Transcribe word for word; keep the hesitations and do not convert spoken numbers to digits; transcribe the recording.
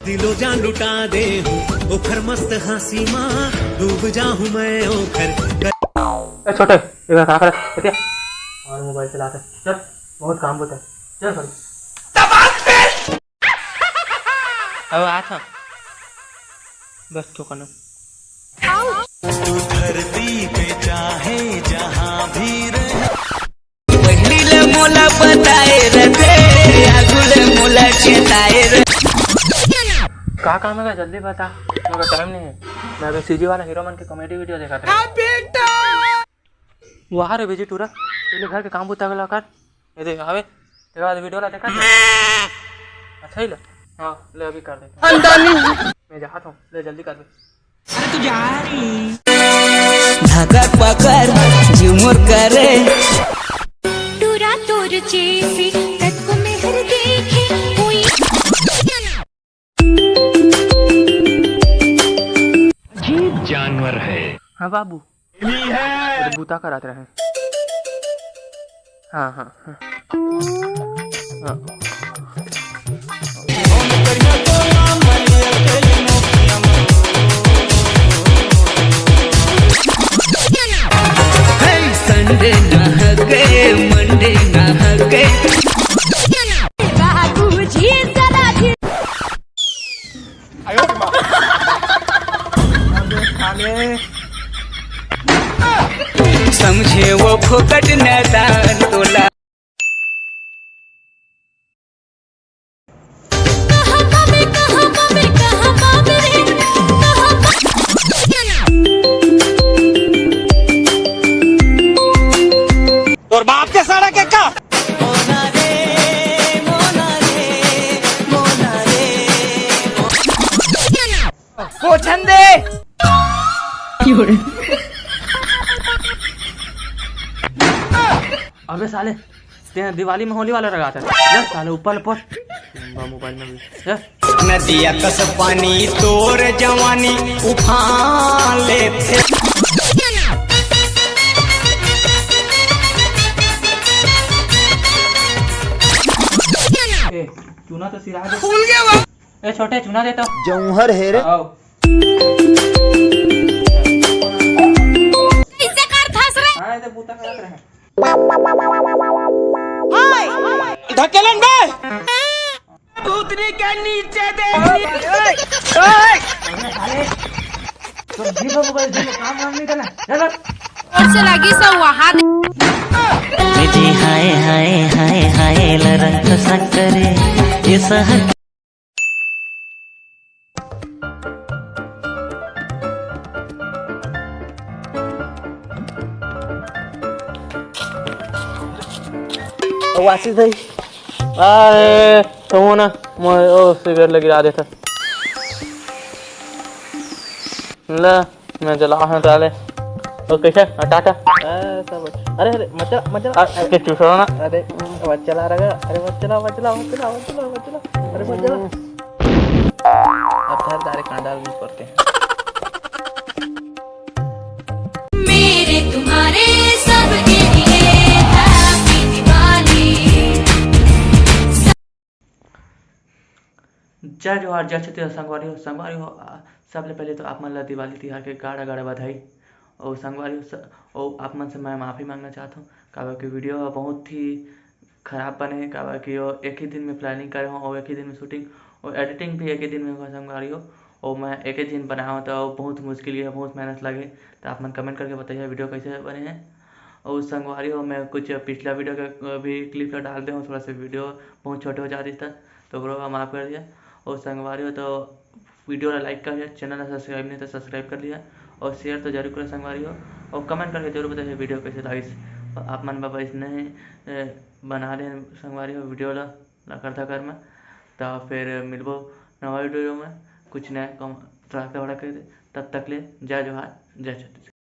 दिलो जान लुटा दे हूँ, ओखर मस्त हंसी मा डूब जाहूँ मैं ओखर। ए छोटे, ये का करत हस? और मोबाइल चलात हस। चल, बहुत काम बता। चल भाई। अब आत हूँ। बस तो कनो। धरती पे चाहे जहाँ भी रहे। पहिली ले मोला बताए रथे, आगू ले मोला चेताए रथे। का काम है, जल्दी बता, मोला टाइम नहीं है। मैं अभी सीजी वाला हीरो मन के कॉमेडी वीडियो देखत रहे। वाह रे बेजी टूरा, पहले घर के काम बुता के ला कर। ये देख, आवे, तेरे बाद वीडियो ला देखा था? अच्छा ही ला। हाँ, ले अभी कर दे। मैं जात हूँ, ले जल्दी कर दे। अरे तू जा रही। धागा पकड़, झुमुर करे। टूरा तोर जैसे कतको मेहर देखे कोई। अजीब जानवर है। हाँ बाबू। अरे बूता करत रहे। हाँ, हाँ, हाँ। हाँ। हे, संडे ना हके, मंडे ना हके। बाबूजी चला जी। समझे वो फोकट नैदान तोला। तोर बाप के सड़क है का? पोछन दे। अबे साले, ते दिवाली में होली वाला लगा था। जा साले ऊपर ले पोछ। बा मोबाइल में भी। जा। नदिया कस पानी तोर जवानी उफान लेथे। ए, चूना तो सिरा दे। ए छोटे, चूना दे तो। जौहर है रे। आओ। कैसे कर थस रे? हाँ, ये तो बूता करत रहे। हाय। ढकेलन बे। भूतनी के नीचे दे। तो जीव मोबाइल, जीव काम वाम नहीं करना। चल। और से लगी सब वहां। जी हाय, हाय, हाय, हाय, लरंग संकरे, ये सहर ओ आशीष भाई, अरे, तो वो ना, मैं, ओ, सिगरेट लगी रहा देता। ले, मैं जला हूँ डाले। ओ, कैसे? आ, टाटा। अरे, सब, अरे, अरे, मत चला, मत चला। आ, के चूसो ना। अरे, मत चला रहा, अरे, मत चला, मत चला, मत चला, मत चला, मत चला। अरे, मत चला। अब धर डाले कांडाल भी पड़ते हैं। मेरे तुम्हारे सबके लिए happy दिवाली। जय जोहार, जय छत्तीसगढ़ संगवारी हो, संगवारी हो, आ, सबले पहले तो आप मन ला दिवाली तिहार के गाड़ा गाड़ा बधाई। और संगवारी हो, स-, और आप मन से मैं माफ़ी मांगना चाहता हूँ, काबर कि वीडियो बहुत ही खराब बने हे, काबर कि वो एक ही दिन में planning करे हों और एक ही दिन में shooting और editing भी एक ही दिन में हुआ संगवारी हो। और मैं एक ही दिन बनाया हों तो बहुत मुश्किल हे, बहुत मेहनत लगे। तो आप मन comment करके बताइए वीडियो कैसे बने हैं। और संगवारी हो, मैं कुछ पिछला वीडियो का भी clip ला डाल दे हूँ, थोड़ा सा वीडियो बहुत छोटे हो जाती था, तो ओकरो माफ़ कर दिया। और संगवारी हो तो वीडियो ला like कर लिया, channel ला subscribe नहीं तो subscribe कर लिया और share तो जरूर करो संगवारी हो। और comment करके जरूर बताइए वीडियो कैसे लागिस। और आप मन बाबा इसने, ए, बना रहे संगवारी हो वीडियो ला, ला करता कर में। तो फिर मिलबो नवा वीडियो में कुछ नया कम तड़ाक तड़ाक के। तब तक ले जय जोहार, जय छत्तीसगढ़।